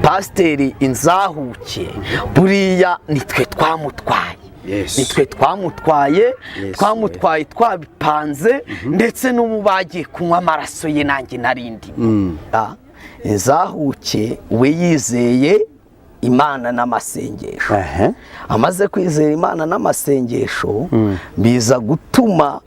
Pasiteri Inzahuke buriya nitwe twamutwaye. Nitwe twamutwaye. Twamutwaye twabipanze, ndetse n'ubu bagiye kunywa amaraso ye, nanjye narindi. Inzahuke we yizeye Imana n'amasengesho. Amaze kwizera Imana n'amasengesho, biza gutuma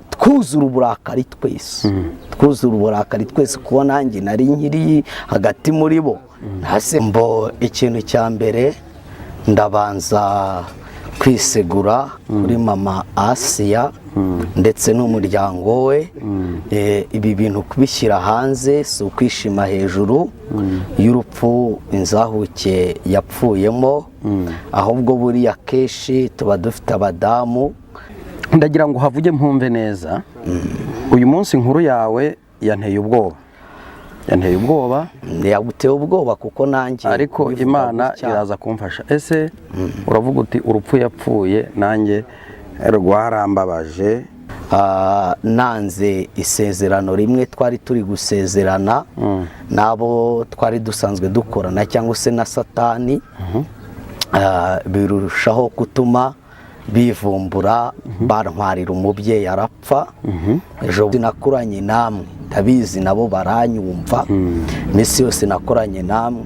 twuzura uburakari twese, twuzura uburakari twese, kuko nanjye nari nkiri hagati muri bo. Hasi mbo ikintu cya mbere, ndabanza kwisegura kuri mama Asiya ndetse n'umuryango we. Ibi bintu kubishyira hanze si ukwishima hejuru y'urupfu Inzahuke yapfuyemo, ahubwo buriya kenshi tuba dufite abadamu. Ndagira ngo uhavuge mpumve neza. Uyu munsi inkuru yawe yanteye ubwoba, yanteye ubwoba. Yaguteye ubwoba kuko nanjye ariko kubivuga Imana gutya- iraza kumfasha. Ese uravuga uti urupfu yapfuye nanjye rwarambabaje? Nanze isezerano rimwe twari turi gusezerana n'abo twari dusanzwe dukorana cyangwa se na Satani, birushaho gutuma bivumbura, bantwarira umubyeyi arapfa. Ejo nakoranye namwe, ndabizi nabo baranyumva, iminsi yose nakoranye namwe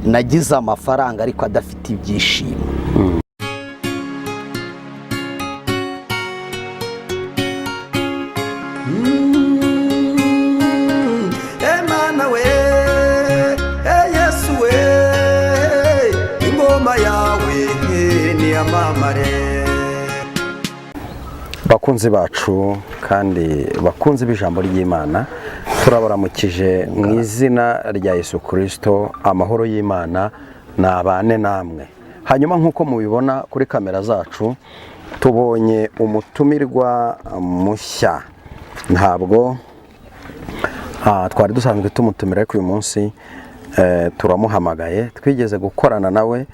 nagize amafaranga ariko adafite ibyishimo. Emana we, Yesu we, ingoma yawe niyamamare. Bakunzi bacu kandi bakunzi b'ijambo ry'Imana, turabaramukije mu izina rya Yesu Kirisito. Amahoro y'Imana nabane namwe. Hanyuma nk'uko mubibona kuri kamera zacu, tubonye umutumirwa mushya. Ntabwo twari dusanzwe tumutumira, ariko uyu munsi turamuhamagaye. Twigeze gukorana nawe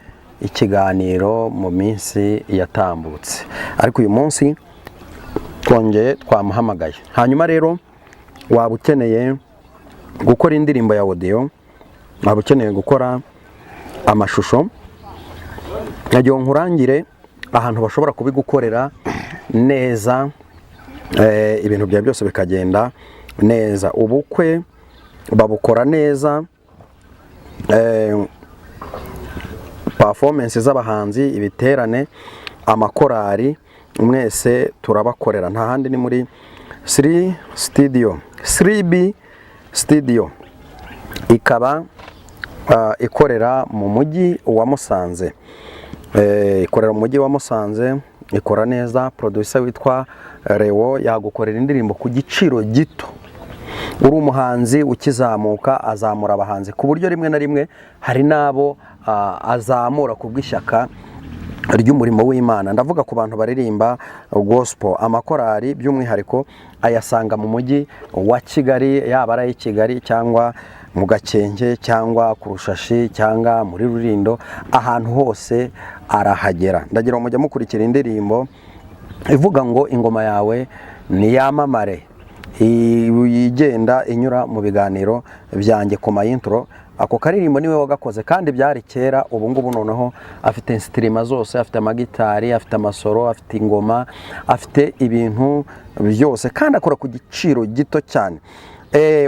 ikiganiro mu minsi yatambutse, ariko uyu munsi twongeye twamuhamagaye. Hanyuma rero waba ukeneye gukora indirimbo ya audio, waba ukeneye gukora amashusho, nagira ngo nkurangire ahantu bashobora kubigukorera neza, ibintu byawe byose bikagenda neza. Ubukwe babukora neza, performance z'abahanzi, ibiterane, amakorari, mwese turabakorera. Nta handi, ni muri 3 studio, 3B studio, ikaba ikorera mu mujyi wa Musanze. Ikorera mu mujyi wa Musanze, ikora neza. Producer witwa Leo yagukorera indirimbo ku giciro gito. Uri umuhanzi ukizamuka, azamura abahanzi ku buryo rimwe na rimwe hari n'abo azamura ku bw'ishyaka ry'umurimo w'Imana. Ndavuga ku bantu baririmba gospel, amakorari by'umwihariko. Ayasanga mu mujyi wa Kigali, yaba ari ay'i Kigali cyangwa mu Gakenke cyangwa ku Rushashi cyangwa muri Rurindo, ahantu hose arahagera. Ndagira ngo mujye mukurikira indirimbo ivuga ngo "Ingoma yawe niyamamare", igenda inyura mu biganiro byanjye ku ma intro. Ako karirimbo niwe wagakoze kandi byari kera. Ubu ngubu noneho afite instrument zose, afite amagitari, afite amasoro, afite ingoma, afite ibintu byose, kandi akora ku giciro gito cyane.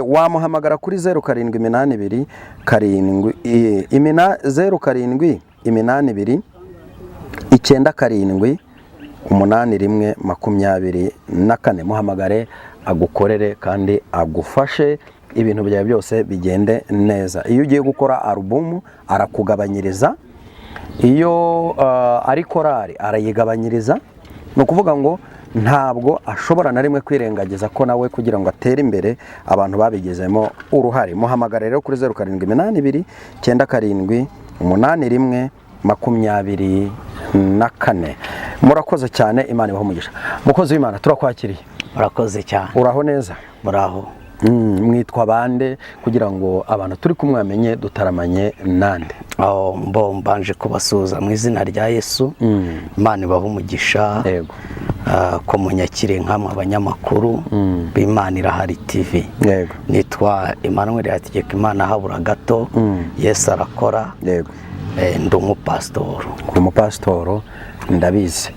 Wamuhamagara kuri 0782 7 imina 0782 97 81 24. Muhamagare agukorere kandi agufashe, ibintu byawe byose bigende neza. Iyo ugiye gukora alubumu arakugabanyiriza, iyo ari korari arayigabanyiriza. Ni ukuvuga ngo ntabwo ashobora na rimwe kwirengagiza ko nawe kugira ngo atere imbere abantu babigizemo uruhare. Muhamagare rero kuri 0782 97 81 24. Murakoze cyane, Imana ibahe umugisha. Mukozi w'Imana, turakwakiriye. Murakoze cyane. Uraho neza? Muraho. Mwitwa bande kugira ngo abantu turi kumwe bamenye dutaramanye nande? Aho mbo mbanje kubasuhuza mu izina rya Yesu. Imana ibahe umugisha. Yego. Ko munyakire nkamwe abanyamakuru b'Imana Irahari TV. Nitwa Emmanuel Hategekimana habura gato, Yesu arakora. Ndi umupasitoro. Uri umupasitoro, ndabizi.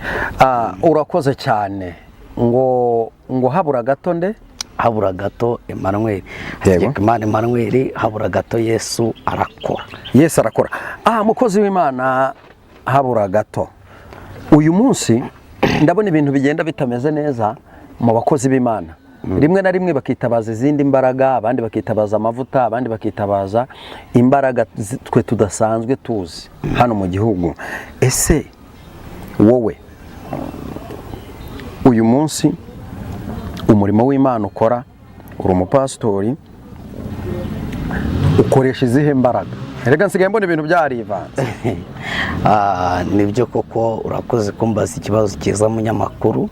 Urakoze cyane. Ngo habura gato nde? Habura gato Emmanuel Hategekimana Emmanuel, habura gato, Yesu arakora. Yesu arakora. Mukozi w'Imana habura gato, uyu munsi ndabona ibintu bigenda bitameze neza mu bakozi b'Imana. Rimwe na rimwe bakitabaza izindi mbaraga, abandi bakitabaza amavuta, abandi bakitabaza imbaraga twe tudasanzwe tuzi hano mu gihugu. Ese wowe uyu munsi umurimo w'Imana ukora, uri umupasitori, ukoresha izihe mbaraga? Erega nsigaye mbona ibintu byarivanze. Nibyo koko, urakoze kumbaza ikibazo cyiza, munyamakuru.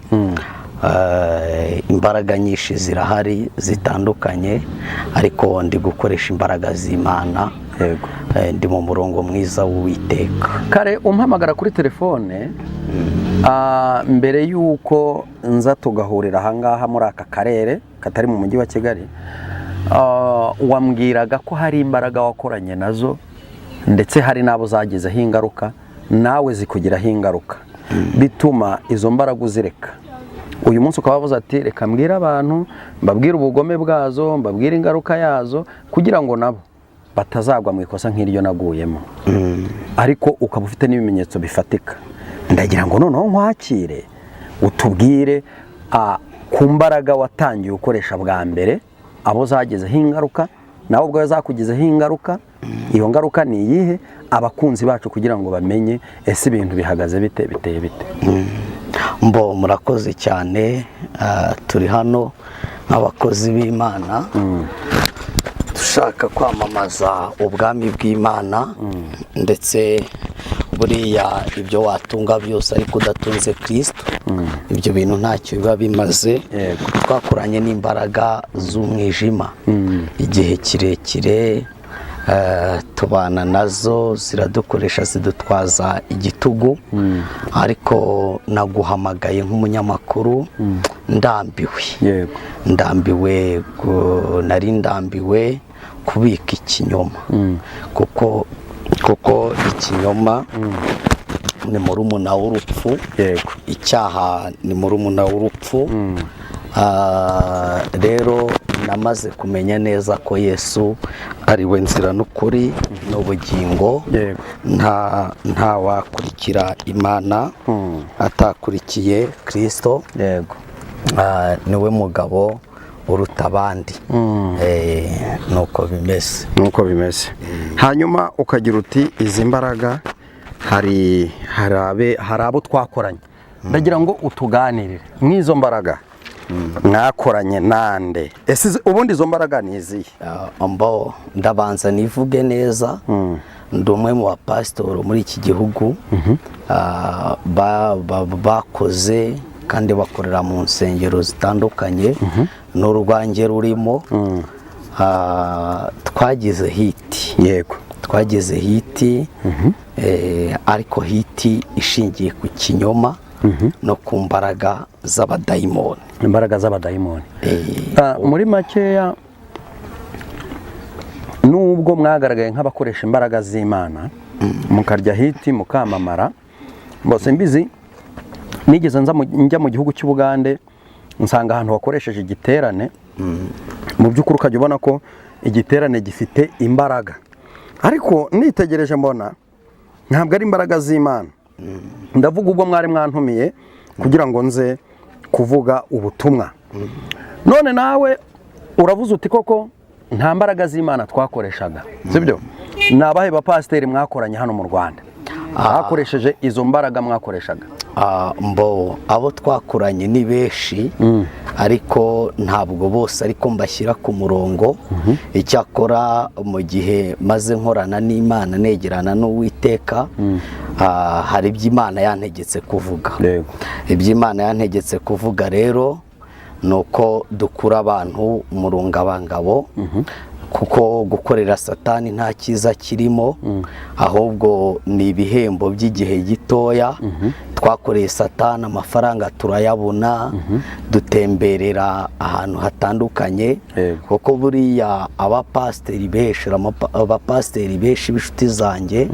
Imbaraga nyinshi zirahari zitandukanye, ariko ndi gukoresha imbaraga z'Imana. Ndi mu murongo mwiza w'Uwiteka. Kare umpamagara kuri telefone, mbere y'uko nza tugahurira ahangaha muri aka karere katari mu mujyi wa Kigali, wambwiraga ko hari imbaraga wakoranye nazo, ndetse hari n'abo zagizeho ingaruka, nawe zikugiraho ingaruka, bituma izo mbaraga uzireka. Uyu munsi ukaba wavuze ati: "Reka mbwire abantu, mbabwire ubugome bwazo, mbabwire ingaruka yazo, kugira ngo nabo batazagwa mu ikosa nk'iryo naguyemo." Ariko ukaba ufite n'ibimenyetso bifatika. Ndagira ngo noneho nkwakire, utubwire ku mbaraga watangiye ukoresha bwa mbere, abo zagezeho ingaruka, nawe ubwawe zakugizeho ingaruka, iyo ngaruka ni iyihe, abakunzi bacu kugira ngo bamenye ese ibintu bihagaze bite, biteye bite. Mbo murakoze cyane. Turi hano nk'abakozi b'Imana dushaka kwamamaza ubwami bw'Imana. Ndetse buriya ibyo watunga byose ariko udatunze Kirisito, ibyo bintu ntacyo biba bimaze. Twakoranye n'imbaraga z'umwijima igihe kirekire, tubana nazo, ziradukoresha, zidutwaza igitugu. Ariko naguhamagaye nk'umunyamakuru ndambiwe. Ndambiwe, nari ndambiwe kubika ikinyoma, kuko ikinyoma ni murumuna w'urupfu. Icyaha ni murumuna w'urupfu. Rero namaze kumenya neza ko Yesu ari we nzira n'ukuri n'ubugingo. Nta wakurikira Imana atakurikiye Kirisito. Niwe mugabo uruta abandi. Nuko bimeze. Nuko bimeze. Hanyuma ukagira uti: "Izi mbaraga hari abo twakoranye." Ndagira ngo utuganirire mw'izo mbaraga mwakoranye nande. Ese ubundi izo mbaraga ni izihe? Mbo ndabanza nivuge neza. Ndi umwe mu bapasitori muri iki gihugu, bakoze kandi bakorera mu nsengero zitandukanye, n'urwange rurimo. Twagize hit. Twagize hit, ariko hit ishingiye ku kinyoma no ku mbaraga z'abadayimoni. Imbaraga z'abadayimoni. Muri makeya, nubwo mwagaragaye nk'abakoresha imbaraga z'Imana, mukarya hit, mukamamara bose, mbizi, nigeze njya mu gihugu cy'Ubugande, nsanga ahantu wakoresheje igiterane, mu by'ukuri ukajya ubona ko igiterane gifite imbaraga, ariko nitegereje mbona ntabwo ari imbaraga z'Imana. Ndavuga ubwo mwari mwantumiye kugira ngo nze kuvuga ubutumwa. None nawe uravuze uti: "Koko nta mbaraga z'Imana twakoreshaga." Sibyo? Ni abahe bapasiteri mwakoranye hano mu Rwanda bakoresheje izo mbaraga mwakoreshaga? Mbo abo twakoranye ni benshi, ariko ntabwo bose ariko mbashyira ku murongo. Icyakora mu gihe maze nkorana n'Imana, negerana n'Uwiteka, hari ibyo Imana yantegetse kuvuga. Ibyo Imana yantegetse kuvuga rero ni uko dukura abantu mu rungabangabo, kuko gukorera Satani nta cyiza kirimo, ahubwo ni ibihembo by'igihe gitoya. Twakoreye Satani amafaranga turayabona, dutemberera ahantu hatandukanye, kuko buriya abapasiteri benshi b'inshuti zanjye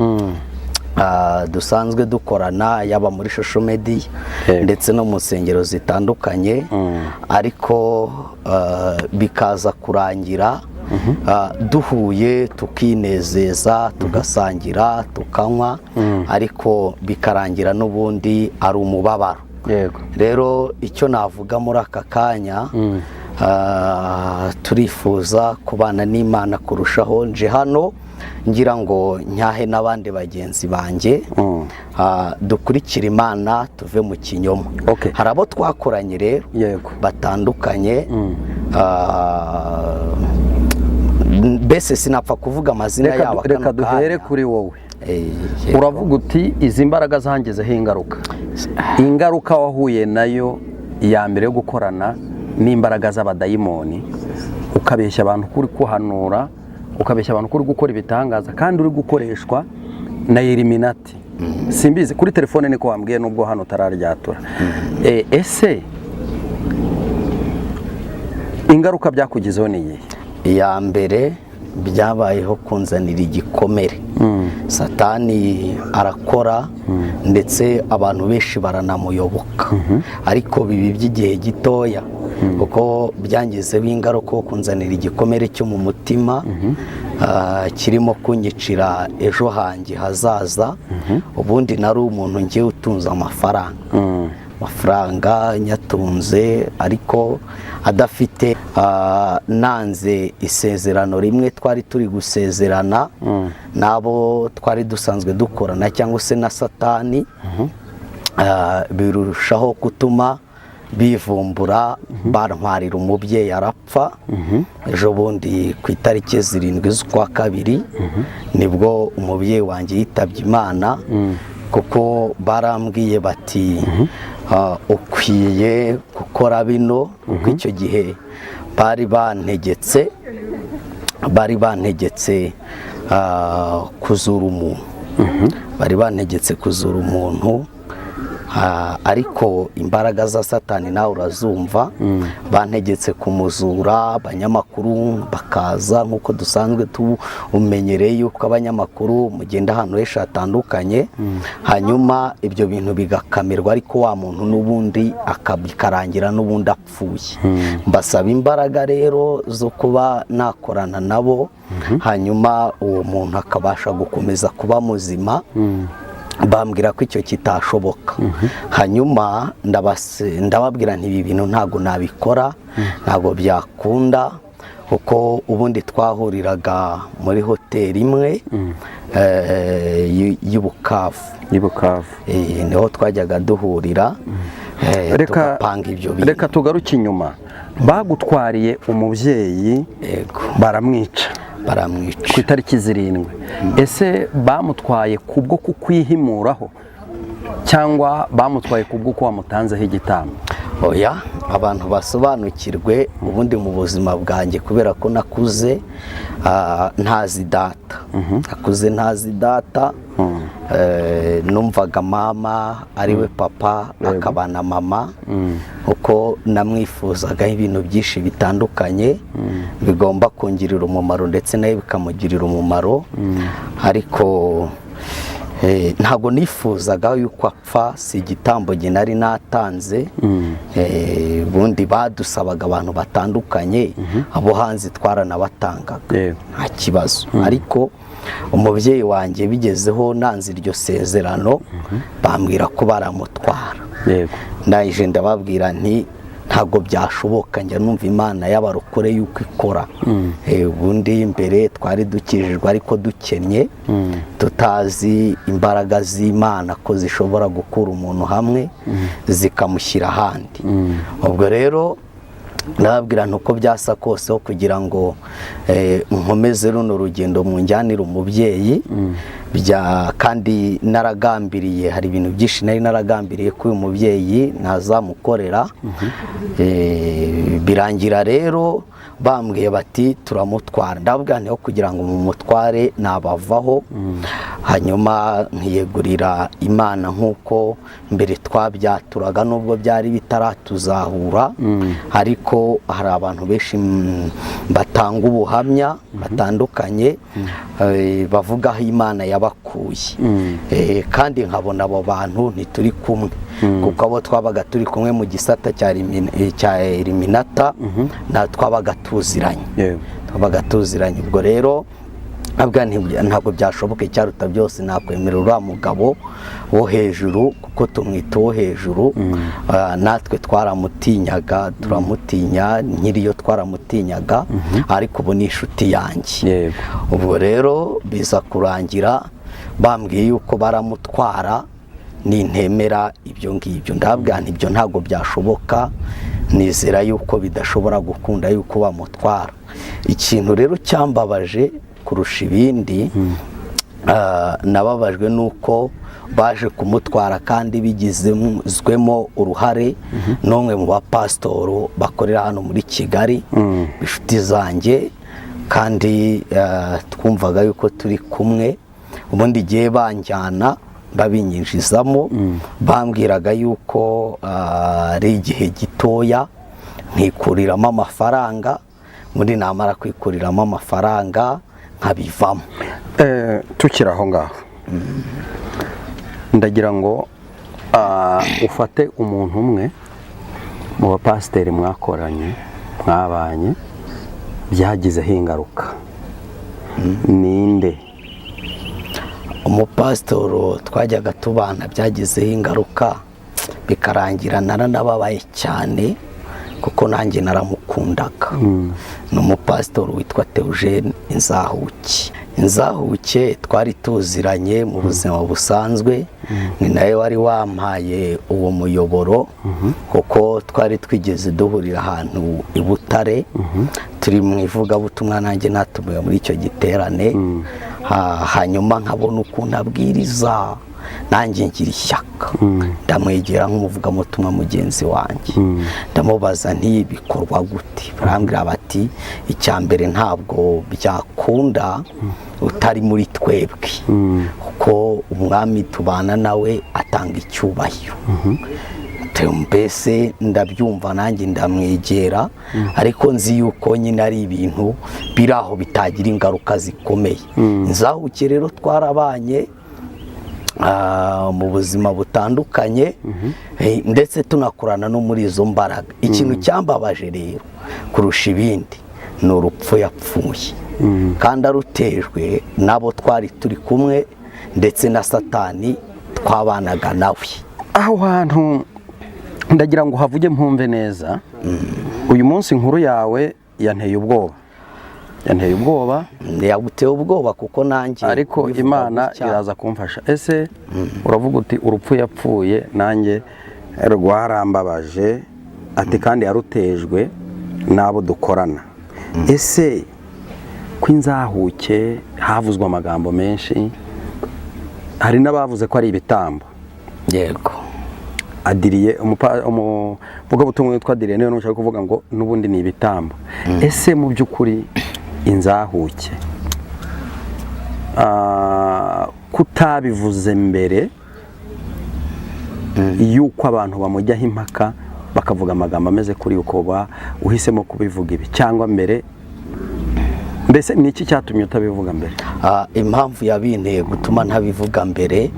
dusanzwe dukorana, yaba muri social media ndetse no mu nsengero zitandukanye, ariko bikaza kurangira duhuye tukinezeza, tugasangira, tukanywa, ariko bikarangira n'ubundi ari umubabaro. Rero icyo navuga muri aka kanya, turifuza kubana n'Imana kurushaho. Nje hano ngira ngo nyahe n'abandi bagenzi banjye, dukurikire Imana, tuve mu kinyoma. Hari abo twakoranye rero batandukanye, mbese sinapfa kuvuga amazina yabo Reka kano duhere kanya. kuri wowe. Yego. Uravuga uti izi mbaraga zangizeho ingaruka. Ingaruka wahuye nayo ya mbere yo gukorana n'imbaraga z'abadayimoni, ukabeshya abantu ko uri kuhanura, ukabeshya abantu ko uri gukora ibitangaza kandi uri gukoreshwa na Illuminati, simbizi, kuri telefone niko wambwiye, nubwo hano utararyatura. Ese ingaruka byakugizeho ni iyihe? Iya mbere, byabayeho kunzanira igikomere. Satani arakora, ndetse abantu benshi baranamuyoboka, ariko bibi by'igihe gitoya, kuko byangizeho ingaruka yo kunzanira igikomere cyo mu mutima, kirimo kunyicira ejo hanjye hazaza. Ubundi nari umuntu ngiye utunze amafaranga, amafaranga nyatunze ariko adafite, nanze isezerano rimwe twari turi gusezerana n'abo twari dusanzwe dukorana cyangwa se na Satani, birushaho gutuma bivumbura, bantwarira umubyeyi arapfa. Ejo bundi ku itariki 7 z'ukwa kabiri nibwo umubyeyi wanjye yitabye Imana, kuko barambwiye bati: "Ukwiye gukora bino," kuko icyo gihe bari bantegetse kuzura umuntu, bari bantegetse kuzura umuntu. Ariko imbaraga za Satani nawe urazumva, bantegetse kumuzura, abanyamakuru bakaza nk'uko dusanzwe tumenyereye yuko abanyamakuru mugenda ahantu henshi hatandukanye, hanyuma ibyo bintu bigakamirwa, ariko wa muntu n'ubundi bikarangira n'ubundi apfuye. Mbasaba imbaraga rero zo kuba nakorana nabo, hanyuma uwo muntu akabasha gukomeza kuba muzima. Bambwira ko icyo kitashoboka. Hanyuma ndababwira nti: "Ibi bintu ntabwo nabikora, ntabwo byakunda," kuko ubundi twahuriraga muri hoteli imwe y'i Bukavu. I Bukavu. Niho twajyaga duhurira, tugapanga ibyo bintu. Reka tugaruke inyuma. Bagutwariye umubyeyi, Yego. baramwica. Baramwica. Ku itariki 7. Ese bamutwaye kubwo kukwihimuraho cyangwa bamutwaye kubwo ko wamutanzeho igitambo? Oya, abantu basobanukirwe, ubundi mu buzima bwanjye, kubera ko nakuze ntazi data, nakuze ntazi data. Numvaga mama ari we papa, akaba na mama, kuko namwifuzagaho ibintu byinshi bitandukanye bigomba kungirira umumaro ndetse nawe bikamugirira umumaro, ariko ntabwo nifuzaga yuko apfa, si igitambo jye nari natanze. Ubundi badusabaga abantu batandukanye, abo hanze twaranabatangaga, nta kibazo, ariko umubyeyi wanjye bigezeho nanze iryo sezerano, bambwira ko baramutwara. Ndangije ndababwira nti: "Ntabwo byashoboka, njya numva Imana y'abarokore yuko ikora." Ubundi mbere twari dukijijwe ariko dukennye, tutazi imbaraga z'Imana ko zishobora gukura umuntu hamwe zikamushyira ahandi. Ubwo rero ndababwira nti: "Uko byasa kose, ho kugira ngo nkomeze runo rugendo munjyanire umubyeyi bya kandi naragambiriye, hari ibintu byinshi nari naragambiriye ko uyu mubyeyi ntazamukorera." Birangira rero bambwiye bati: "Turamutwara." Ndababwira nti: "Aho kugira ngo mumutware nabavaho." Hanyuma nkiyegurira Imana nk'uko mbere twabyaturaga, nubwo byari bitaratuzahura, ariko hari abantu benshi batanga ubuhamya batandukanye, bavuga aho Imana yabakuye. Kandi nkabona abo bantu ntituri kumwe, kuko abo twabaga turi kumwe mu gisata cya Eliminata na twabaga tuziranye. Twabaga tuziranye. Ubwo rero ntabwo ntabwo byashoboka. Icyaruta byose, nakwemera uriya mugabo wo hejuru, kuko tumwita uwo hejuru. Natwe twaramutinyaga, turamutinya, nkiriyo twaramutinyaga, ariko ubu ni inshuti yanjye. Ubwo rero biza kurangira bambwiye yuko baramutwara nintemera ibyo ngibyo. Ndabwira nti ibyo ntabwo byashoboka, nizera yuko bidashobora gukunda yuko bamutwara. Ikintu rero cyambabaje kurusha ibindi, nababajwe nuko baje kumutwara kandi bigizwemo uruhare n'umwe mu bapasitoro bakorera hano muri Kigali, inshuti zanjye, kandi twumvaga yuko turi kumwe. Ubundi igihe banjyana babinyinjizamo, bambwiraga yuko ari igihe gitoya nkikuriramo amafaranga, muri namara kwikuriramo amafaranga nkabivamo. Tukiri aho ngaho, ndagira ngo ufate umuntu umwe mu bapasiteri mwakoranye, mwabanye, byagizeho ingaruka. Ninde? Umupasitoro twajyaga tubana byagizeho ingaruka, bikarangira naranababaye cyane, kuko nanjye naramukundaga, ni umupasitoro witwa Theogene Inzahuke. Inzahuke twari tuziranye mu buzima busanzwe, ni nawe wari wampaye uwo muyoboro, kuko twari twigeze duhurira ahantu i Butare turi mu ivugabutumwa, nanjye natumiwe muri icyo giterane. Hanyuma nkabona ukuntu abwiriza, nanjye ngira ishyaka, ndamwegera nk'umuvugabutumwa mugenzi wanjye, ndamubaza nti bikorwa gute? Barambwira bati icya mbere, ntabwo byakunda utari muri twebwe, kuko umwami tubana nawe atanga icyubahiro. Mbese ndabyumva, nanjye ndamwegera, ariko nzi yuko nyine ari ibintu biri aho bitagira ingaruka zikomeye. Inzahuke rero twarabanye mu buzima butandukanye, ndetse tunakorana no muri izo mbaraga. Ikintu cyambabaje rero kurusha ibindi ni urupfu yapfuye, kandi arutejwe n'abo twari turi kumwe, ndetse na Satani twabanaga nawe. Aho hantu ndagira ngo havuge mpumve neza. Uyu munsi inkuru yawe yanteye ubwoba, yanteye ubwoba. Yaguteye ubwoba kuko nanjye ariko kubivuga Imana gutya- iraza kumfasha. Ese uravuga uti urupfu yapfuye nanjye rwarambabaje, ati kandi yarutejwe n'abo dukorana. Ese ko Inzahuke havuzwe amagambo menshi, hari n'abavuze ko ari ibitambo? Yego. Adiriye, umuvugabutumwa witwa Adiriye niwe nushaka kuvuga ngo n'ubundi ni ibitambo. Ese mu by'ukuri Inzahuke, kutabivuze mbere yuko abantu bamujyaho impaka bakavuga amagambo ameze kuri uko, ba uhisemo kubivuga ibi cyangwa mbere? Mbese ni iki cyatumye utabivuga mbere? Impamvu yabinteye gutuma ntabivuga mbere,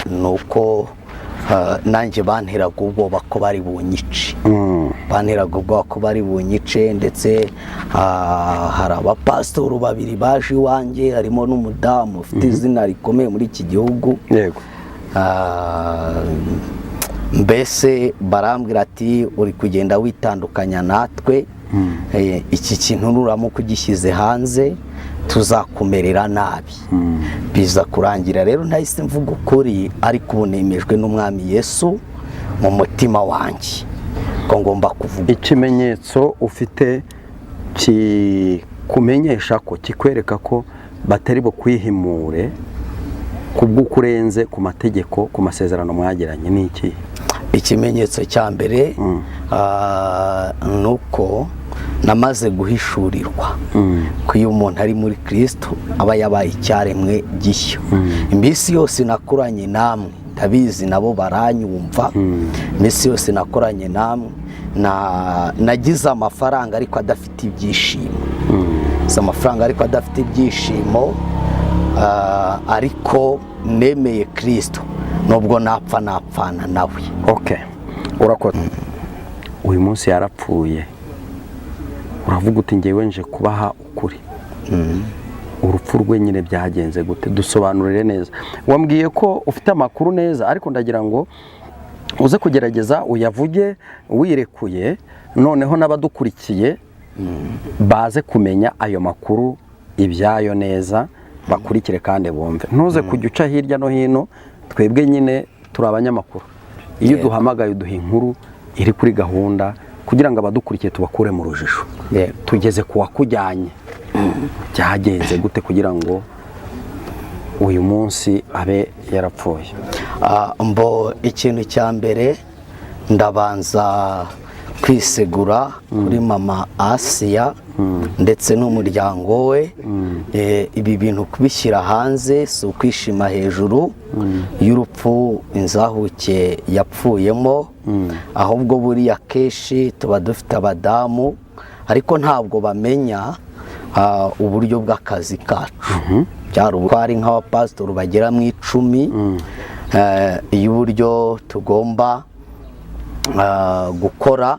ni uko nanjye banteraga ubwoba ko bari bunyice, banteraga ubwoba ko bari bunyice. Ndetse hari abapasitori babiri baje iwanjye, harimo n'umudamu ufite izina rikomeye muri iki gihugu. Mbese barambwira ati uri kugenda witandukanya natwe. Iki kintu nuramuka ugishyize hanze tuzakumerera nabi. Biza kurangira rero ntahise mvuga ukuri, ariko ubu nemejwe n'Umwami Yesu mu mutima wanjye ko ngomba kuvuga. Ikimenyetso ufite kikumenyesha ko, kikwereka ko batari bukwihimure kubw'uko urenze ku mategeko, ku masezerano mwagiranye, ni iki? Ikimenyetso cya mbere, ni uko Namaze guhishurirwa ko iyo umuntu ari muri Kirisito aba yabaye icyaremwe gishya. Iminsi yose nakoranye namwe, ndabizi nabo baranyumva, iminsi yose nakoranye namwe nagize amafaranga ariko adafite ibyishimo. Si amafaranga ariko adafite ibyishimo, ariko nemeye Kirisito, nubwo napfa napfana nawe. Ok, urakoze. Uyu munsi yarapfuye, uravuga uti: "Ngewe nje kubaha ukuri." Urupfu rwe nyine byagenze gute? Dusobanurire neza. Wambwiye ko ufite amakuru neza, ariko ndagira ngo uze kugerageza uyavuge wirekuye, noneho n'abadukurikiye baze kumenya ayo makuru ibyayo neza, bakurikire kandi bumve. Ntuze kujya uca hirya no hino. Twebwe nyine turi abanyamakuru, iyo uduhamagaye uduha inkuru iri kuri gahunda kugira ngo abadukurikiye tubakure mu rujijo. Tugeze ku wakujyanye, byagenze gute kugira ngo uyu munsi abe yarapfuye? Mbo ikintu cya mbere, ndabanza kwisegura kuri mama Asiya ndetse n'umuryango we. Ibi bintu kubishyira hanze si ukwishima hejuru y'urupfu inzahuke yapfuyemo, ahubwo buriya kenshi tuba dufite abadamu ariko ntabwo bamenya uburyo bw'akazi kacu. Byari ubu ari nk'abapasitori bagera mu 10, y'uburyo tugomba gukora.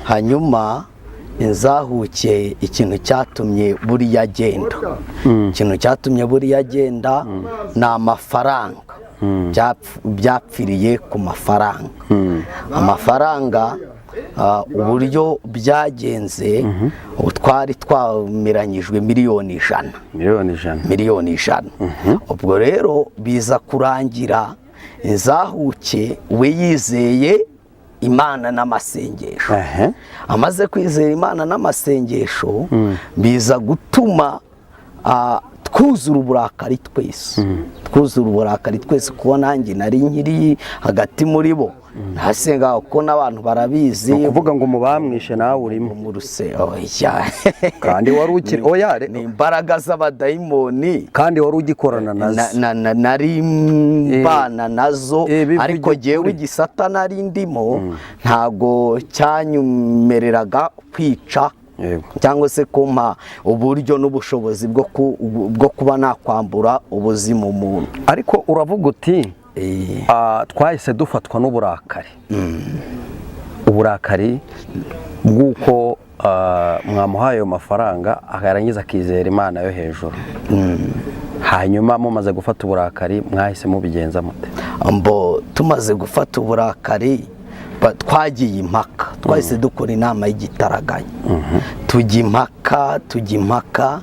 Hanyuma inzahuke, ikintu cyatumye buriya agenda ni amafaranga. Byapfiriye ku mafaranga. Amafaranga, uburyo byagenze, ubu twari twameranyijwe miliyoni 100. Miliyoni 100. Miliyoni 100. Ubwo rero biza kurangira inzahuke we yizeye Imana n'amasengesho. Amaze kwizera Imana n'amasengesho, biza gutuma twuzura uburakari twese, twuzura uburakari twese, kuko nanjye nari nkiri hagati muri bo ntasenga, kuko n'abantu barabizi. Ni ukuvuga ngo mu bamwishe nawe urimo? Mu oya. Kandi wari ukiri, oya. Ni imbaraga z'abadayimoni. Kandi wari ugikorana nazo. Nari mbana nazo. Bivuge Ariko jyewe ukuri. igisata nari ndimo ntago cyanyumereraga kwica cyangwa se kumpa uburyo n'ubushobozi bwo kuba nakwambura ubuzima umuntu. Ariko uravuga uti: "Twahise dufatwa n'uburakari," uburakari bw'uko mwamuhaye ayo mafaranga akarangiza akizera Imana yo hejuru. Hanyuma mumaze gufata uburakari mwahise mubigenza mute? Mbo tumaze gufata uburakari, twagiye impaka, twahise dukora inama y'igitaraganya, tujya impaka, tujya impaka,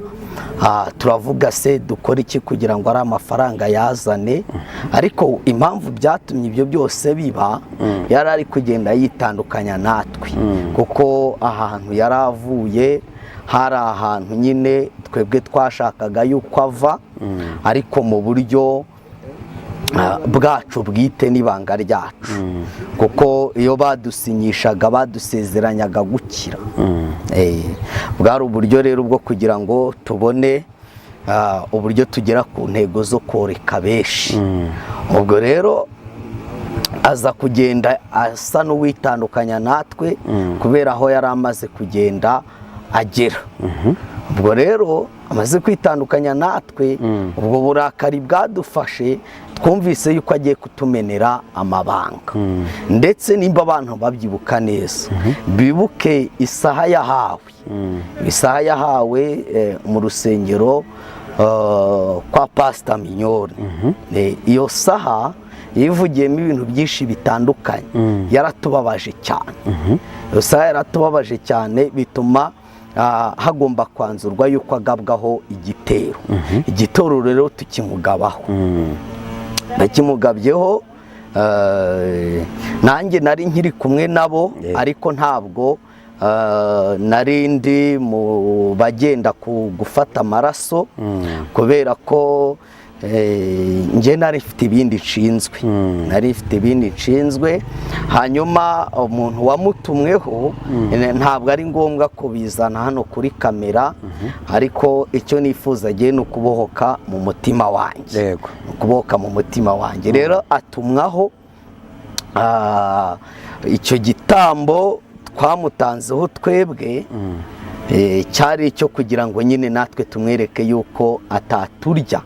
turavuga se dukora iki kugira ngo ari amafaranga yazane? Ariko impamvu byatumye ibyo byose biba, yari ari kugenda yitandukanya natwe, kuko ahantu yari avuye hari ahantu nyine twebwe twashakaga yuko ava, ariko mu buryo bwacu bwite n'ibanga ryacu, kuko iyo badusinyishaga badusezeranyaga gukira. Bwari uburyo rero bwo kugira ngo tubone uburyo tugera ku ntego zo koreka benshi. Ubwo rero aza kugenda asa n'uwitandukanya natwe kubera aho yari amaze kugenda agera. Ubwo rero amaze kwitandukanya natwe, ubwo burakari bwadufashe, twumvise yuko agiye kutumenera amabanga. Ndetse nimba abantu babyibuka neza, bibuke isaha yahawe, isaha yahawe mu rusengero kwa Pasita Minyoni. Iyo saha yivugiyemo ibintu byinshi bitandukanye, yaratubabaje cyane. Iyo saha yaratubabaje cyane, bituma hagomba kwanzurwa yuko agabwaho igitero. Igitero rero tukimugabaho, nakimugabyeho, nanjye nari nkiri kumwe nabo, ariko ntabwo nari ndi mu bagenda ku gufata amaraso, kubera ko Njye nari mfite ibindi nshinzwe, nari mfite ibindi nshinzwe. Hanyuma umuntu wamutumweho, ntabwo ari ngombwa kubizana hano kuri kamera, ariko icyo nifuza agiye ni ukubohoka mu mutima wanjye. Ukubohoka mu mutima wanjye. Rero atumwaho, icyo gitambo twamutanzeho twebwe, cyari icyo kugira ngo nyine natwe tumwereke yuko ataturya,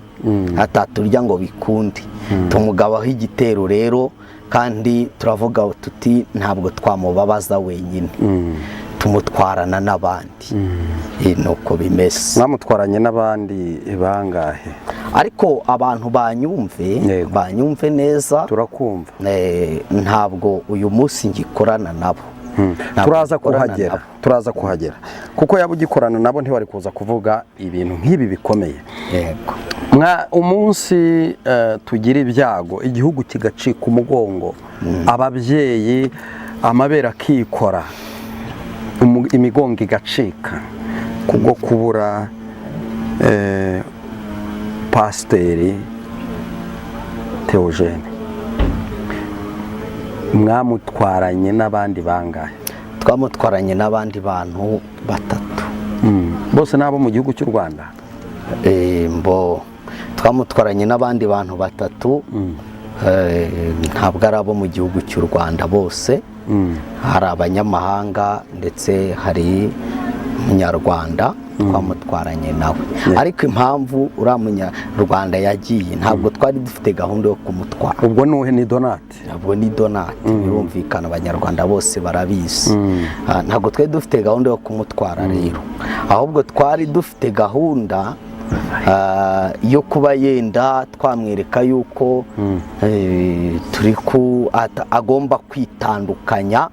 ataturya ngo bikunde. Tumugabaho igitero rero, kandi turavuga tuti ntabwo twamubabaza wenyine, tumutwarana n'abandi. Nuko bimeze. Mwamutwaranye n'abandi bangahe? Ariko abantu banyumve, banyumve neza. Turakumva. Ntabwo uyu munsi ngikorana nabo. Ntabwo Turaza ngikorana kuhagera. nabo. Turaza kuhagera, kuko yaba ugikorana nabo ntiwari kuza kuvuga ibintu nk'ibi bikomeye. Yego. Mwa umunsi tugira ibyago, igihugu kigacika umugongo, ababyeyi amabere akikora, imigongo igacika kubwo kubura Pasiteri Theogene, mwamutwaranye n'abandi bangahe? Twamutwaranye n'abandi bantu batatu. Bose ni abo mu gihugu cy'u Rwanda? Mbo twamutwaranye n'abandi bantu batatu. Ntabwo ari abo mu gihugu cy'u Rwanda bose, hari abanyamahanga ndetse hari umunyarwanda twamutwaranye nawe. Ariko impamvu uriya munyarwanda yagiye, ntabwo twari dufite gahunda yo kumutwara. Ubwo nuhe? Ni Donati? Ntabwo ni Donati, birumvikana, Abanyarwanda bose barabizi. Ntabwo twari dufite gahunda yo kumutwara rero, ahubwo twari dufite gahunda yo kuba yenda twamwereka yuko turi ku agomba kwitandukanya,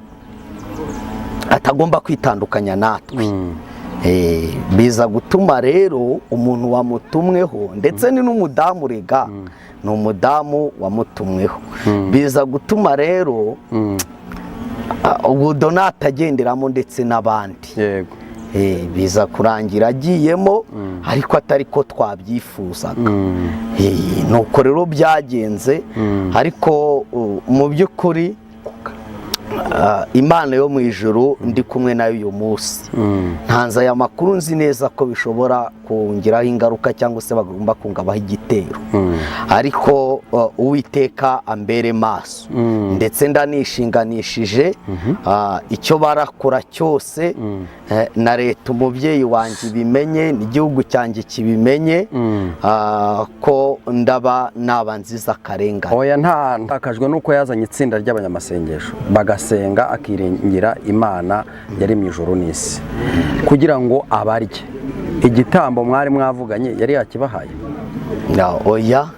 atagomba kwitandukanya natwe. Biza gutuma rero umuntu wamutumweho, ndetse ni n'umudamu, rega ni umudamu wamutumweho, biza gutuma rero ubu Donati agenderamo ndetse n'abandi. Biza kurangira agiyemo, ariko atari ko twabyifuzaga. Nuko rero byagenze. Ariko mu by'ukuri, Imana yo mu ijuru ndi kumwe nayo uyu munsi. Ntanze aya makuru nzi neza ko bishobora kongeraho ingaruka cyangwa se bagomba kungabaho igitero, ariko Uwiteka ambere maso, ndetse ndanishinganishije, icyo barakora cyose, na leta umubyeyi wanjye ibimenye, n'igihugu cyanjye kibimenye, ko ndaba naba nziza akarengane. Oya, nta ntakajwe nuko yazanye itsinda ry'abanyamasengesho bagasenga, akiringira Imana yari mu ijuru n'isi kugira ngo abarye. Igitambo mwari mwavuganye yari yakibahaye? Oya.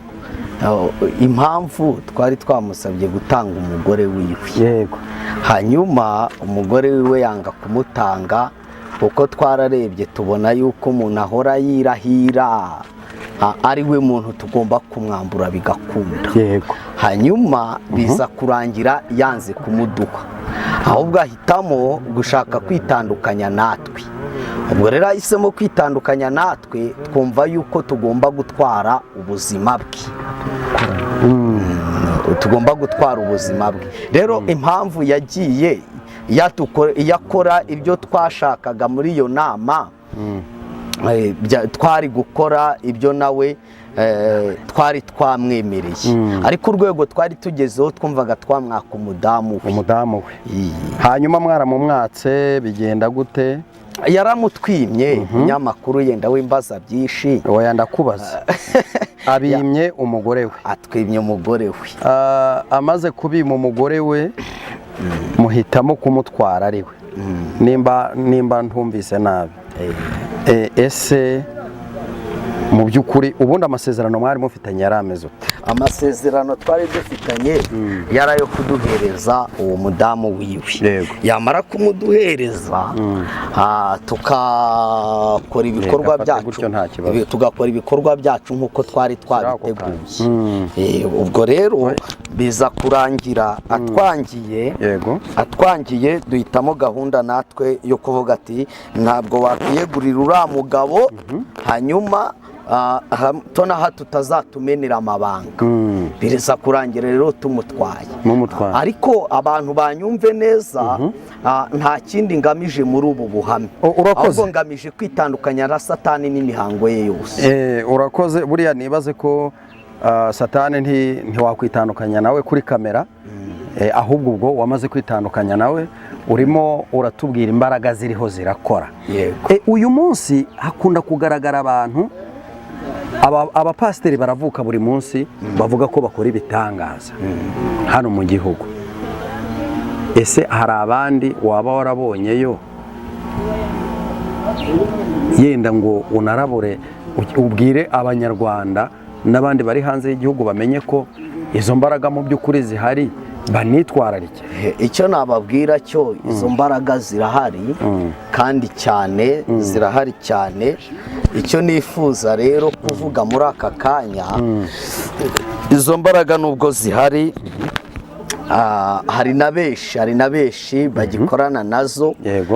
Impamvu twari twamusabye gutanga umugore wiwe, hanyuma umugore wiwe yanga kumutanga, kuko twararebye tubona yuko umuntu ahora yirahira, ari we muntu tugomba kumwambura bigakunda. Hanyuma biza kurangira yanze kumuduha, ahubwo ahitamo gushaka kwitandukanya natwe. Ubwo rero ahisemo kwitandukanya natwe, twumva yuko tugomba gutwara ubuzima bwe, tugomba gutwara ubuzima bwe. Rero impamvu yagiye, iyo akora ibyo twashakaga muri iyo nama, twari gukora ibyo nawe twari twamwemereye, ariko urwego twari tugezeho twumvaga twamwaka umudamu we. Umudamu we. Hanyuma mwaramumwatse, bigenda gute? Yaramutwimye. Umunyamakuru yenda wimbaza byinshi. Oya, ndakubaza, abimye umugore we? Atwimye umugore we. Amaze kubima umugore we, muhitamo kumutwara ari we, nimba ntumvise nabi. Ese mu by'ukuri ubundi amasezerano mwari mufitanye yari ameze ute? Amasezerano twari dufitanye yari ayo kuduhereza uwo mudamu wiwe. Yamara kumuduhereza, tukakora ibikorwa afate byacu. Gutyo nta kibazo. Tugakora ibikorwa byacu nk'uko twari twabiteguye. Ubwo rero biza kurangira atwangiye, atwangiye, duhitamo gahunda natwe yo kuvuga ati ntabwo wakwiyegurira uriya mugabo, hanyuma Hato na hato utazatumenera amabanga, bireza kurangira rero tumutwaye. Mumutwaye. Ariko abantu banyumve neza, nta kindi ngamije muri ubu buhamya, Urakoze. ahubwo ngamije kwitandukanya na Satani n'imihango ye yose. Urakoze. Buriya nibaze ko Satani ntiwakwitandukanya nawe kuri kamera, ahubwo ubwo wamaze kwitandukanya nawe, urimo uratubwira imbaraga ziriho zirakora. Yego. Uyu munsi hakunda kugaragara abantu, abapasiteri baravuka buri munsi bavuga ko bakora ibitangaza hano mu gihugu. Ese hari abandi waba warabonyeyo, yenda ngo unarabure, ubwire Abanyarwanda n'abandi bari hanze y'igihugu bamenye ko izo mbaraga mu by'ukuri zihari, banitwararike? Icyo nababwira cyo, izo mbaraga zirahari kandi cyane, zirahari cyane. Icyo nifuza rero kuvuga muri aka kanya, izo mbaraga nubwo zihari, hari na benshi bagikorana nazo,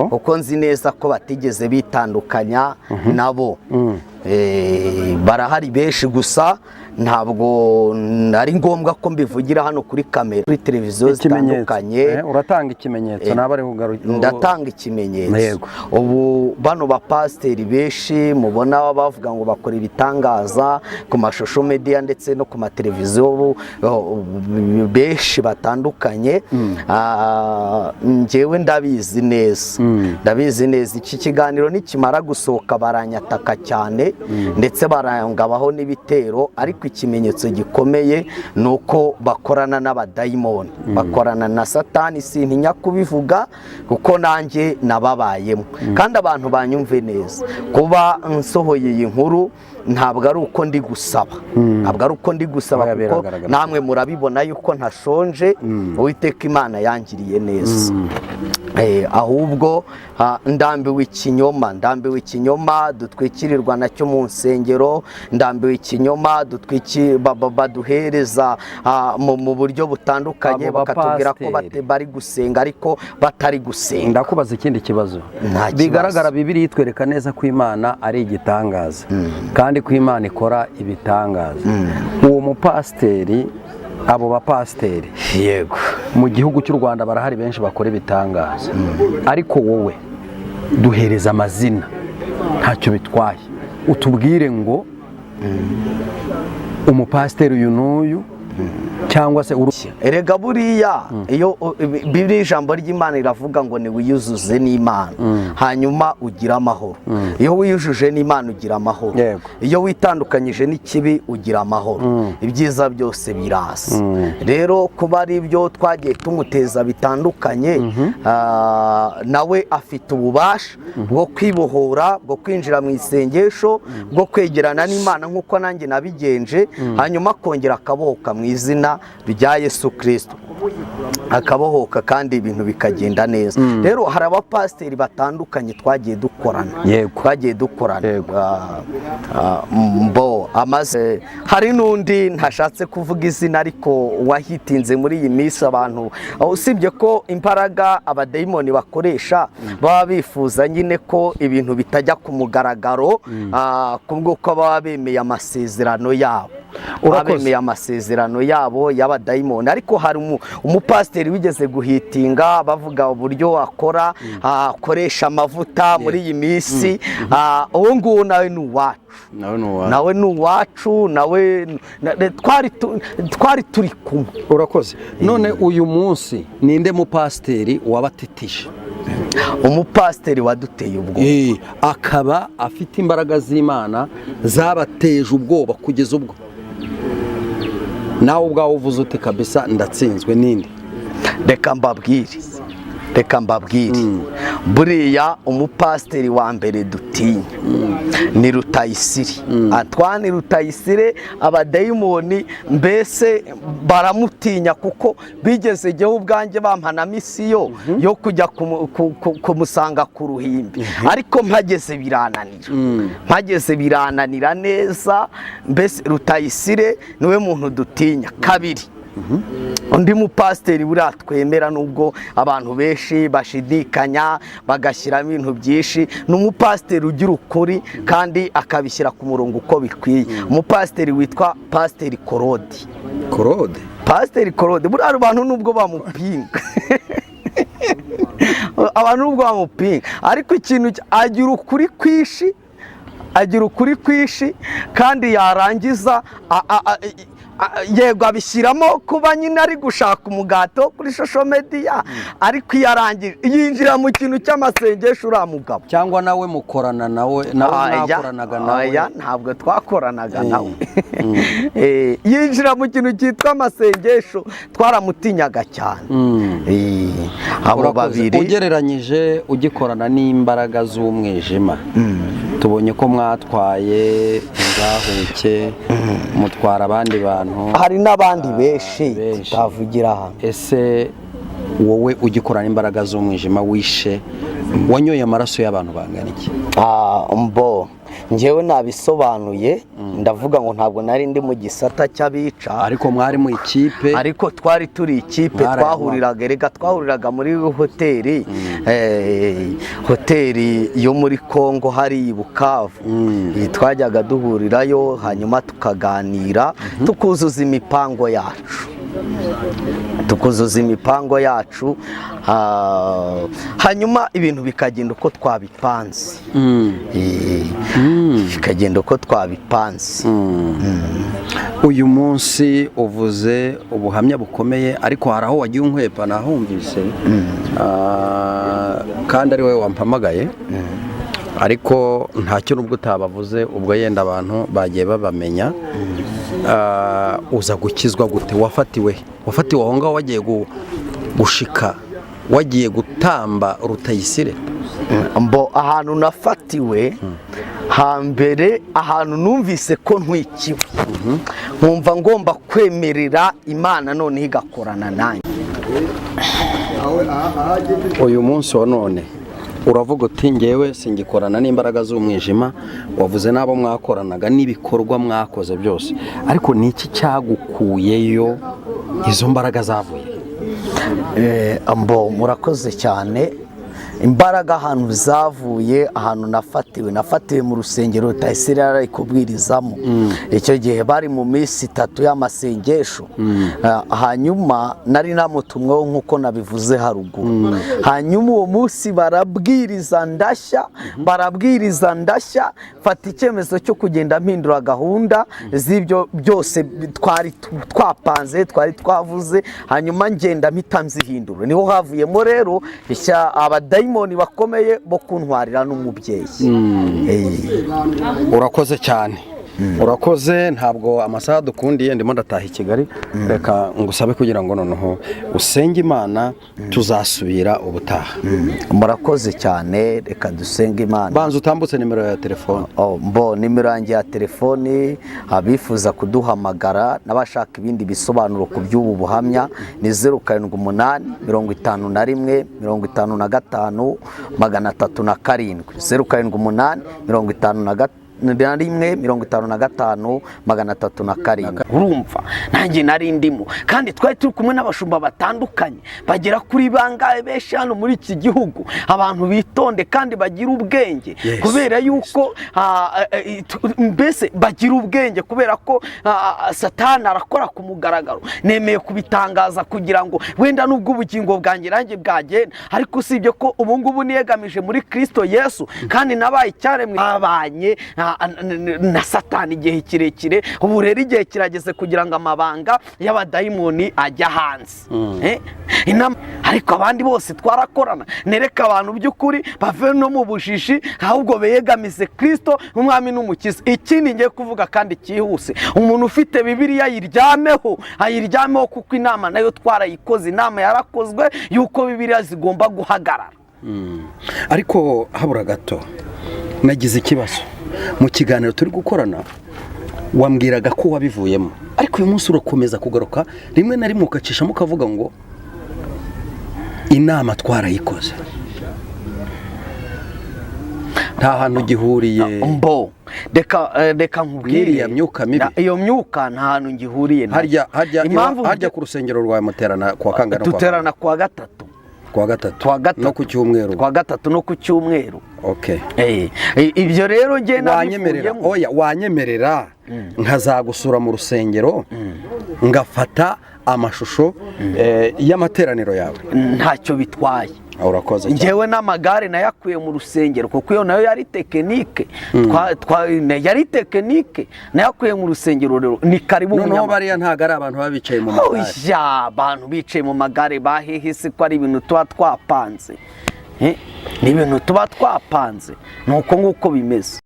kuko nzi neza ko batigeze bitandukanya nabo. Barahari benshi, gusa ntabwo ari ngombwa ko mbivugira hano kuri kamera, kuri televiziyo Ikimenyetso. zitandukanye. Uratanga ikimenyetso naba ari Ndatanga ikimenyetso. Ubu bano bapasiteri benshi mubona bavuga ngo bakora ibitangaza ku mashusho media ndetse no ku mateleviziyo, benshi batandukanye, njyewe ndabizi neza, ndabizi neza. Iki kiganiro nikimara gusohoka baranyataka cyane, ndetse barangabaho n'ibitero, ariko ikimenyetso gikomeye ni uko bakorana n'abadayimoni, bakorana na Satani. Sintinya kubivuga kuko nanjye nababayemo. Kandi abantu banyumve neza, kuba nsohoye iyi nkuru ntabwo ari uko ndi gusaba, ntabwo ari uko ndi gusaba, Oya, kuko biragaragara. namwe murabibona yuko ntashonje. Uwiteka Imana yangiriye neza. Ahubwo ndambiwe ikinyoma, ndambiwe ikinyoma dutwikirirwa nacyo mu nsengero, ndambiwe ikinyoma baduhereza mu buryo butandukanye, Abo bakatubwira ko bapasiteri. bari gusenga ariko batari gusenga. Ndakubaza ikindi kibazo. Nta kibazo. Bigaragara, Bibiliya itwereka neza ko Imana ari igitangaza kandi ko Imana ikora ibitangaza. Uwo mupasiteri, abo bapasiteri mu gihugu cy'u Rwanda barahari benshi bakora ibitangaza, ariko wowe duhereza amazina, ntacyo bitwaye, utubwire ngo umupasiteri uyu n'uyu cyangwa se Erega buriya iyo Bibiliya, ijambo ry'Imana riravuga ngo ni wiyuzuze n'Imana hanyuma ugira amahoro. Iyo wiyujuje n'Imana ugira amahoro. Iyo witandukanyije n'ikibi ugira amahoro, ibyiza byose biraza. Rero kuba ari ibyo twagiye tumuteza bitandukanye, nawe afite ububasha bwo kwibohora, bwo kwinjira mu isengesho, bwo kwegerana n'Imana nk'uko nanjye nabigenje, hanyuma akongera akabohoka mu izina rya Yesu Kirisito, akabohoka kandi ibintu bikagenda neza. Rero hari abapasiteri batandukanye twagiye dukorana, twagiye dukorana. Mbo amaze, hari n'undi ntashatse kuvuga izina ariko wahitinze muri iyi minsi abantu, usibye ko imbaraga abadayimoni bakoresha baba bifuza nyine ko ibintu bitajya ku mugaragaro, kubwo ko baba bemeye amasezerano yabo, baba bemeye amasezerano yabo y'abadayimoni. Ariko hari umupasiteri wigeze guhitinga bavuga uburyo akora, akoresha amavuta muri iyi minsi. Uwo nguwo nawe ni uwacu. Nawe ni uwawe. Nawe ni uwacu, nawe twari turi kumwe. Urakoze. None uyu munsi ninde mupasiteri wabatetije? Umupasiteri waduteye ubwoba, Akaba afite imbaraga z'Imana zabateje ubwoba kugeza ubwo nawe ubwawe uvuze uti kabisa ndatsinzwe, ninde? Reka mbabwire, reka mbabwire. Buriya umupasiteri wa mbere dutinya ni Rutayisire Antoine Rutayisire. Abadayimoni mbese baramutinya, kuko bigeze igihe ubwanjye bampa na misiyo yo kujya kumusanga ku ruhimbi, ariko mpageze birananira, mpageze birananira neza. Mbese Rutayisire niwe muntu dutinya. Kabiri Undi mupasiteri buriya twemera, nubwo abantu benshi bashidikanya bagashyiramo ibintu byinshi, ni umupasiteri ugira ukuri kandi akabishyira ku murongo uko bikwiye, umupasiteri witwa Pasiteri Korodi. Korode? Pasiteri Korode, buriya abantu nubwo bamupinga, abantu nubwo bamupinga, ariko ikintu agira ukuri kwinshi, agira ukuri kwinshi, kandi yarangiza yego abishyiramo kuba nyine ari gushaka umugati wo kuri social media, ariko iyo arangije yinjira mu kintu cy'amasengesho uriya mugabo. Cyangwa nawe mukorana nawe Aya, mwakoranaga nawe? Aya, ntabwo twakoranaga nawe. Yinjira mu kintu cyitwa amasengesho, twaramutinyaga cyane. Abo Urakoze. babiri. Ugereranyije ugikorana n'imbaraga z'umwijima, tubonye ko mwatwaye inzahuke, mutwara abandi bantu. Hari n'abandi benshi Benshi. tutavugira hano. Ese wowe ugikorana imbaraga z'umwijima, wishe, wanyoye amaraso y'abantu bangana iki? Ah, mbo njyewe nabisobanuye, ndavuga ngo ntabwo nari ndi mu gisata cy'abica. Ariko mwari mu ikipe. Ariko twari turi ikipe. Twahuriraga, erega twahuriraga muri hoteli, hoteli yo muri Kongo hari i Bukavu. Twajyaga duhurirayo, hanyuma tukaganira, tukuzuza imipango yacu, hanyuma ibintu bikagenda uko twabipanze. Bikagenda uko twabipanze. Uyu munsi uvuze ubuhamya bukomeye, ariko hari aho wagiye unkwepa nahumvise. Kandi ari wowe wampamagaye, ariko ntacyo nubwo utabavuze, ubwo yenda abantu bagiye babamenya. Uza gukizwa gute? Wafatiwe, wafatiwe aho ngaho wagiye gushika, wagiye gutamba Rutayisire? Mbo ahantu nafatiwe hambere, ahantu numvise ko ntwikiwe, nkumva ngomba kwemerera Imana noneho igakorana nanjye. Uyu munsi wa none uravuga uti: "Ngewe singikorana n'imbaraga z'umwijima." Wavuze n'abo mwakoranaga n'ibikorwa mwakoze byose, ariko ni iki cyagukuyeyo? Izo mbaraga zavuye? Mbo murakoze cyane. Imbaraga ahantu zavuye, ahantu nafatiwe, nafatiwe mu rusengero Rutayisire yari kubwirizamo icyo gihe, bari mu minsi 3 y'amasengesho. Hanyuma nari namutumweho nk'uko nabivuze haruguru. Hanyuma uwo munsi barabwiriza ndashya, barabwiriza ndashya, mfata icyemezo cyo kugenda mpindura gahunda z'ibyo byose twari twapanze, twari twavuze, hanyuma ngenda mpita nzihindura. Niho havuyemo rero abadayimoni bakomeye bo kuntwarira n'umubyeyi. Urakoze cyane, urakoze. Ntabwo amasaha dukundiye, ndimo ndataha i Kigali. Reka ngusabe kugira ngo noneho usenge Imana, tuzasubira ubutaha. Murakoze cyane, reka dusenge Imana. Banza utambutse nimero ya telefone. Oh, mbo nimero yanjye ya telefoni, abifuza kuduhamagara n'abashaka ibindi bisobanuro ku by'ubu buhamya, ni 0785 155 307, 0785 155 307. Urumva nanjye nari ndimo, kandi twari turi kumwe n'abashumba batandukanye bagera kuri bangahe, benshi hano muri iki gihugu. Abantu bitonde kandi bagira ubwenge, kubera yuko mbese bagira ubwenge, kubera ko Satani arakora ku mugaragaro. Nemeye kubitangaza kugira ngo wenda nubwo ubugingo bwanjye nanjye bwagenda, ariko usibye ko ubu ngubu niyegamije muri Kristo Yesu kandi nabaye icyaremwe, babanye na Satani igihe kirekire. Ubu rero igihe kirageze kugira ngo amabanga y'abadayimoni ajya hanze. Ariko abandi bose twarakorana. Nereka abantu by'ukuri bave no mu bujiji, ahubwo beyegamize Kristo nk'umwami n'umukiza. Ikindi ngiye kuvuga kandi cyihuse, umuntu ufite Bibiliya ayiryameho, ayiryameho, kuko inama nayo twarayikoze, inama yarakozwe yuko Bibiliya zigomba guhagarara. Ariko habura gato nagize ikibazo. Mu kiganiro turi gukorana wambwiraga ko wabivuyemo, ariko uyu munsi urakomeza kugaruka rimwe na rimwe ukacishamo ukavuga ngo inama twarayikoze. Nta hantu gihuriye Mbo reka reka nkubwire. N'iriya myuka mibi. Iyo myuka nta hantu ngihuriye nayo. Harya Impamvu harya ku rusengero rwawe muterana kuwa kangahe no kuwa Duterana kuwa gatatu. Kuwa gatatu? Kuwa gatatu. No ku cyumweru? Kuwa gatatu no ku cyumweru. Okay. Ibyo rero njye Wanyemerera nabivuyemo. Oya, wanyemerera nkazagusura mu rusengero ngafata amashusho y'amateraniro yawe? Ntacyo bitwaye. Ah, urakoze cyane. Njyewe n'amagare nayakuye mu rusengero, kuko iyo nayo yari tekinike. Yari tekinike, nayakuye mu rusengero. Rero ni karibu, Noneho munyamakuru. bariya ntabwo ari abantu baba bicaye mu magare? Oya, abantu bicaye mu magare bahehe se, ko ari ibintu tuba twapanze? Ni ibintu tuba twapanze, ni uko nguko bimeze.